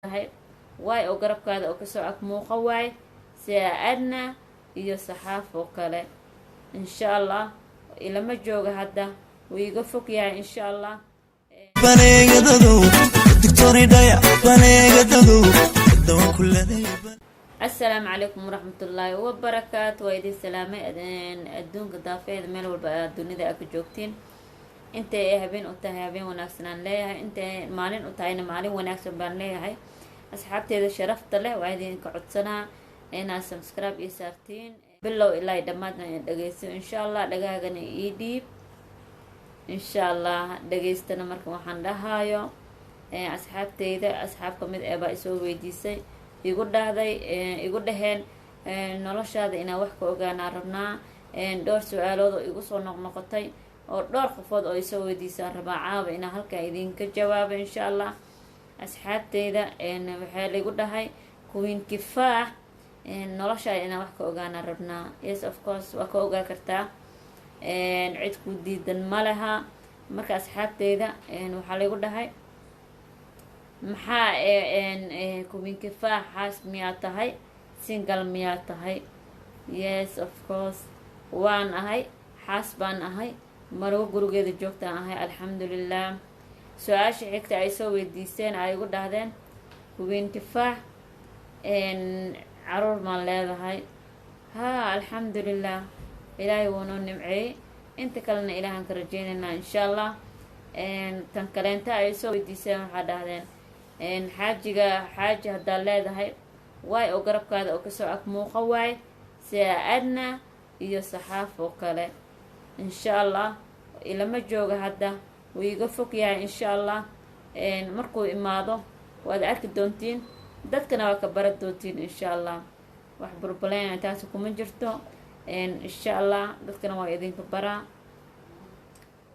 Tahay waay oo garabkaada oo kasoo ag muuqa waay sida Adna iyo Saxaaf oo kale. Insha Allah ilama jooga hadda, wuu iga fog yahay, insha Allah. Baneegadadow doctoridhaya baneegadadow dawan kuladay. Assalaamu calaykum waraxmatullaahi wabarakaatu. Waa idin salaamay adduunka daafeeda, meel walba aad dunida aa ka joogtiin. Intay ay habeen u tahay, habeen wanaagsan aan leeyahay. Intay maalin u tahayna, maalin wanaagsan baan leeyahay. Asxaabteeda sharafta leh, waa idinka codsanaa inaad subscribe ii saartiin, bilow ilaa dhammaadna in dhageysto, insha Allah. Dhagaagana ii dhiib, insha Allah, dhageystana. Marka waxaan dhahayo asxaabteyda, asxaab kamid ee baa isoo weydiisay, igu dhahday, igu dhaheen noloshaada inaan wax ka ogaanaa rabnaa. Dhowr su-aalood oo igu soo noqnoqotay oo dhowr qofood oo isoo weydiisaan rabaa caawa inaan halkan idinka jawaabo, insha Allah. Asxaabteyda, waxaa laigu dhahay, "Queen Kifaax, noloshaada inaan wax ka ogaanaa rabnaa." Yes, of course, waa ka ogaa kartaa, cid ku diidan ma leha. Marka asxaabteyda, waxaa laigu dhahay, "Maxaa Queen Kifaax, xaas miyaa tahay, single miyaa tahay?" Yes, of course, waan ahay, xaas baan ahay, marwo gurigeeda joogtaan ahay, alxamdulilah. Su-aasha xigta ay soo weydiiseen, ay igu dhahdeen, "Queen Kifaax, caruur maan leedahay?" Haa, alxamdulilah, ilaahay wuu noo nimceeyey, inta kalena ilaahaan ka rajeynaynaa, insha Allah. Tan kaleenta ay soo weydiiseen, waxaa dhahdeen, "Xaajiga, xaaji haddaad leedahay, waay oo garabkaada oo kasoo ag muuqa waay sida Adna iyo Saxaaf oo kale?" Insha Allah ilama jooga hadda, wuu iga fog yahay. Insha Allah markuu imaado waad arki doontiin, dadkana waa ka baran doontiin, insha Allah. Wax problem taasi kuma jirto, insha Allah, dadkana waa idinka baraa.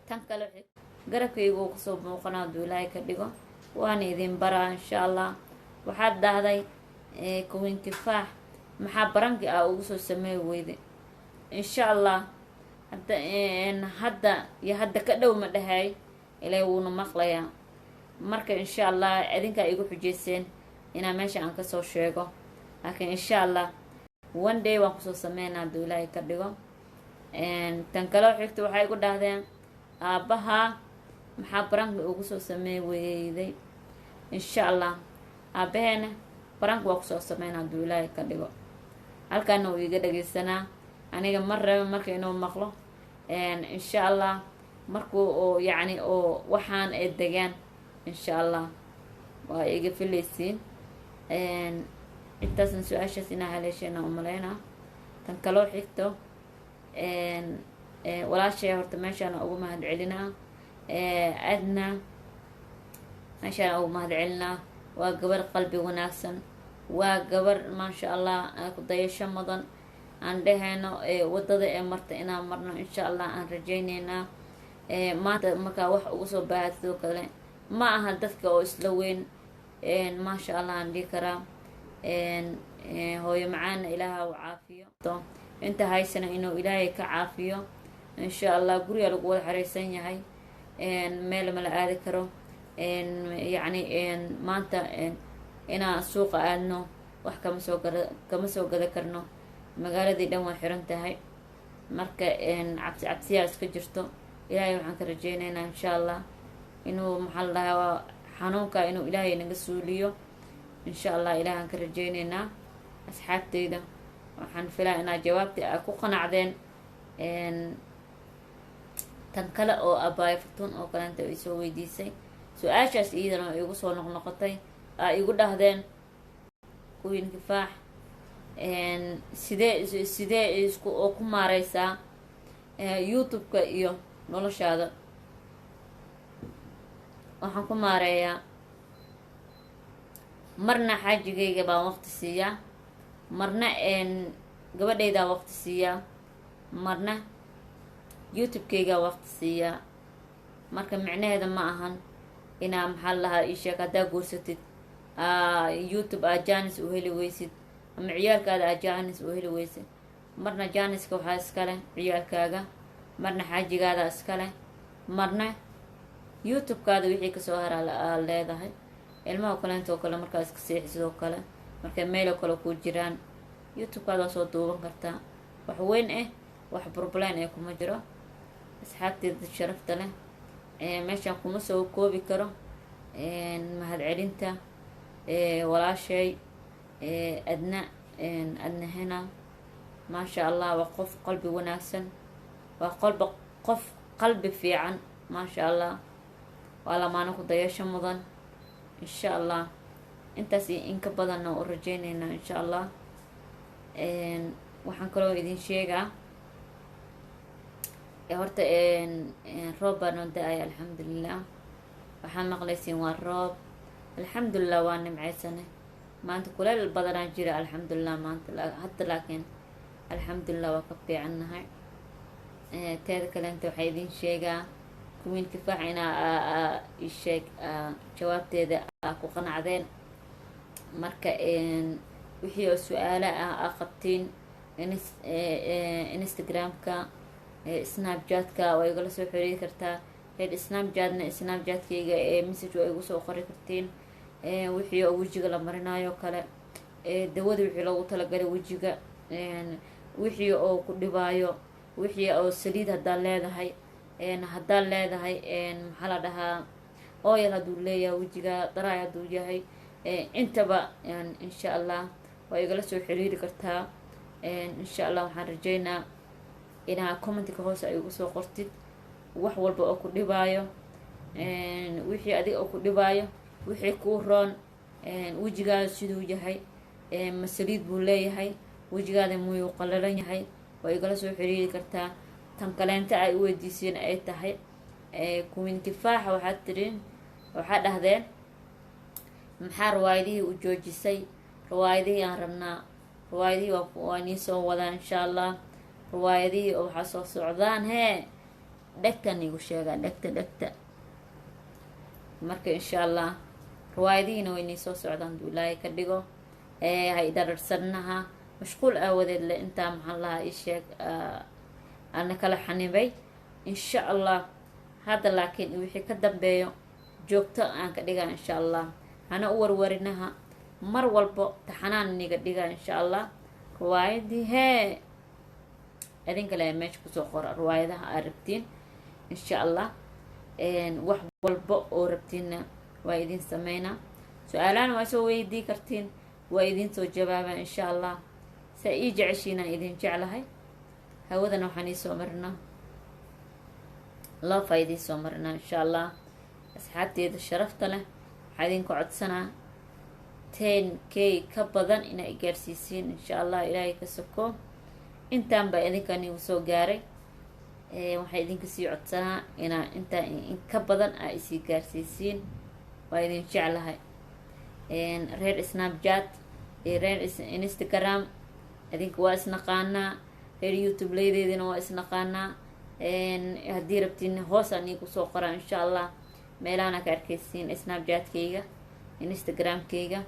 Tan kale, garabkayga uu kasoo muuqana hadduu Ilaahay ka dhigo, waana idin baraa, insha Allah. Waxaad dhahday, "Queen Kifaax, maxaa prank-i ah ugu soo sameey weyday?" Insha Allah, hadda hadda iyo hadda ka dhow ma dhahay, Ilaahay wuuna maqlayaa. Marka insha Allah idinkaa igu xujeyseen inaa meesha aan kasoo sheego, laakiin insha Allah one day waan kusoo sameynaa hadduu Ilaahay ka dhigo. Tan kaleo xigta, waxay igu dhahdeen, "Aabbaha maxaa prank-i ugu soo sameey weyday?" Insha Allah aabaheena prank waa kusoo sameynaa hadduu Ilaahay ka dhigo. Halkaana uu iga dhageysanaa, aniga mar raba marka inuu maqlo. Insha Allah markuu oo yacni oo waxaan ay degaan, insha Allah waa iga filaysiin. Intaasna su-aashaas inaa haleesheena umaleynaa. Tan kaloo xigto, walaashay horta meeshaana ugu mahad celinaa, Adna meeshaana ugu mahad celinaa. Waa gabar qalbi wanaagsan, waa gabar maasha Allah ku dayasho mudan. Aan dhehayno wadada ee marta inaan marno, insha Allah, aan rajeyneynaa. Maanta markaa wax ugu soo baahatidoo kale ma aha dadka oo isla weyn, maasha Allah aan dhihi karaa. Hooyo macaana Ilaaha u caafiyo, inta haysana inuu Ilaahay ka caafiyo, insha Allah. Guriga lagu wada xareysan yahay, meel ma la aadi karo. Yacni maanta inaan suuqa aadno, wax kama soo gada karno, magaaladii dhan waa xiran tahay. Marka cabsi cabsiyaa iska jirto. Ilaahay waxaan ka rajeyneynaa, insha Allah, inuu, maxaa la dhahaa, xanuunka inuu Ilaahay naga suuliyo, insha Allah, Ilaahaan ka rajeyneynaa. Asxaabteyda, waxaan filaa inaad jawaabtii aa ku qanacdeen. Tan kale oo abaayo Furtuun oo kaleenta ay soo weydiisay su-aashaas, iyadana oo igu soo noqnoqotay, aa igu dhahdeen, "Queen Kifaax, sidee isku oo ku maareysaa YouTube-ka iyo noloshaada?" Waxaan ku maareeyaa, marna xaajigayga baan waqti siiyaa, marna gabadhaydaa waqti siiyaa, marna YouTube-kaygaa waqti siiyaa. Marka micnaheeda ma ahan inaa, maxaa la dhahaa, ii sheeg, haddaa guursatid YouTube aa chance u heli weysid ama ciyaalkaada aa chance u heli weysid. Marna chance-ka waxaa iskale ciyaalkaaga, marna xaajigaada iskale, marna YouTube-kaada wixii kasoo haraa aa leedahay. Ilmaha kaleento oo kale markaa iska seexi, sidoo kale markay meeloo kale ku jiraan, YouTube-kaada soo duuban kartaa. Wax weyn ah, wax problem ee kuma jiro. Asxaabteeda sharafta leh, meeshaan kuma soo koobi karo mahadcelinta walaashay Adna. Adna Hena, maasha Allah, waa qof qalbi wanaagsan, waa qolba qof qalbi fiican, maasha Allah. Waa lamaano ku dayasho mudan. Insha Allah intaas iyo in ka badanna u rajeyneynaa, insha Allah. Waxaan kaloo idin sheegaa, horta roob baa noo da-ay, alxamdulilah. Waxaa maqlaysiin waa roob, alxamdulilah, waa nimceysane. Maanta kuleel badanaa jira, alxamdulilah, maanta hadda laakiin alxamdulilah waa ka fiicannahay. Teeda kaleenta waxaa idin sheegaa, Queen Kifaax inaa isheeg jawaabteeda aa ku qanacdeen. Marka wixii oo su-aala ah aa qabtiin, Instagram-ka, Snapchat-ka waa igala soo xiriiri kartaa. Reer Snapchatna Snapchatkayga ee message waa igu soo qori kartiin. Wixii oo wejiga la marinayo kale, dawada wixii loogu talagalay wejiga, wixii oo ku dhibaayo, wixii oo saliid haddaad leedahay, maxaa la dhahaa, oil hadduu leeyahay, wejiga dry hadduu yahay, intaba insha Allah waa igala soo xiriiri kartaa. Insha Allah waxaan rajeynaa inaa commentka hoose ay igu soo qortid wax walba oo ku dhibaayo, wixii adiga oo ku dhibaayo, wixii kuu roon, wejigaada siduu yahay, ma saliid buu leeyahay, wejigaada muyuu qalalan yahay, waa igala soo xiriiri kartaa. Tan kaleenta ay u weydiiseen ay tahay Queen Kifaaxa, waxaad tiriin, waxaa dhahdeen, maxaa riwaayadihii u joojisay? Riwaayadihii aan rabnaa, riwaayadihii waa nii soo wadaa, insha Allah. Riwaayadihii oo waxaa soo socdaan hee, dhegtan igu sheegaa, dhegta dhegta. Marka insha Allah riwaayadihiina way nii soo socdaan haduu Ilaahay ka dhigo. Ha idhararsannaha, mashquul aawadeed le intaa, maxaan lahaa, ii sheeg, ana kala xanibay. Insha Allah hadda laakiin wixii ka dambeeyo joogto aan ka dhigaa, insha Allah. Hana u warwarinaha, mar walbo taxanaan niga dhigaa, insha Allah. Riwaayadii hee, idinka le meesha kusoo qora riwaayadaha aad rabtiin, insha Allah. Wax walba oo rabtiinna waa idin sameynaa. Su-aalahana waa soo weydii kartiin, waa idin soo jawaabaa, insha Allah. Saa ii jeceshiinaan idin jeclahay. Hawadana waxaan iisoo marinaa, love idiin soo marinaa, insha Allah. Asxaabteeda sharafta leh, waxaa idinka codsanaa 10K ka badan inaa i gaarsiisiin, insha Allah. Ilaahay ka soko intaan baa idinkan igu soo gaaray. Waxaa idinka sii codsanaa inaa intaa in ka badan aa isii gaarsiisiin. Waa idin jeclahay. Reer Snapchat iyo reer Instagram idinka waa isnaqaanaa, reer YouTube leydeedina waa isnaqaanaa. Haddii rabtiin hoosaan ii kusoo qoraa, insha Allah, meelahana ka arkeysiin Snapchatkayga, Instagramkayga.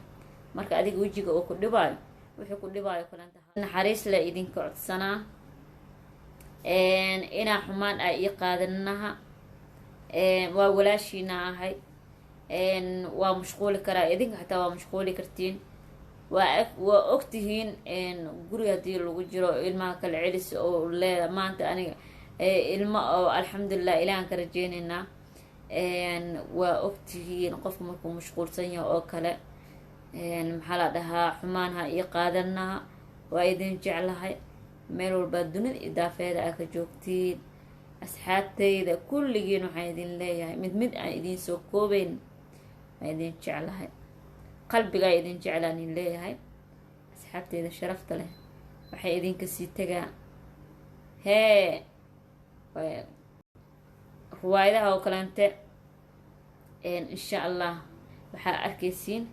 Marka adiga wejiga oo ku dhibaayo, wixii ku dhibaayo kalenta, naxariis le idinka codsanaa inaa xumaan ay ii qaadanaha. Waa walaashiina ahay, waa mashquuli karaa, idinka xataa waa mashquuli kartiin. Waa ogtihiin guri haddii lagu jiro ilmaha kala celis oo leeda. Maanta aniga ilmo oo alxamdulilah Ilahan ka rajeyneynaa. Waa ogtihiin qofka markuu mashquulsan yahay oo kale, maxaa la dhahaa, xumaan ha ii qaadanaha. Waa idin jeclahay meel walbaa dunida iyo daafeeda aa ka joogtiin. Asxaabtayda kulligiin waxaan idin leeyahay, mid mid aan idiin soo koobeyn, waa idin jeclahay, qalbigaa idin jeclaan idin leeyahay. Asxaabteyda sharafta leh, waxay idinka sii tegaa hee, riwaayadaha oo kaleente, insha Allah waxaa arkaysiin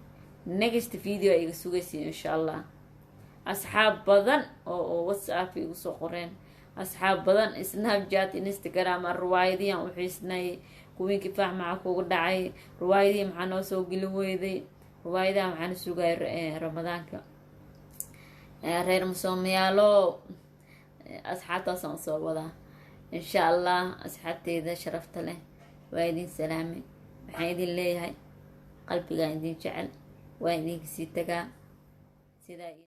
next video ay iga sugaysiin, insha Allah. Asxaab badan oo WhatsApp igu soo qoreen, asxaab badan Snapchat, Instagram, riwaayadihian u xiisnay, Queen Kifaax maxaa kugu dhacay, riwaayadihii maxaa noo soo geli weyday? Riwaayadaha maxaana sugaya Ramadaanka. Reer Musoomayaalo, asxaabtaasaan usoo wadaa, insha Allah. Asxaabteyda sharafta leh, waa idin salaamay. Waxaan idin leeyahay Qalbigaa idin jecel, waa idinka sii tagaa sidaa.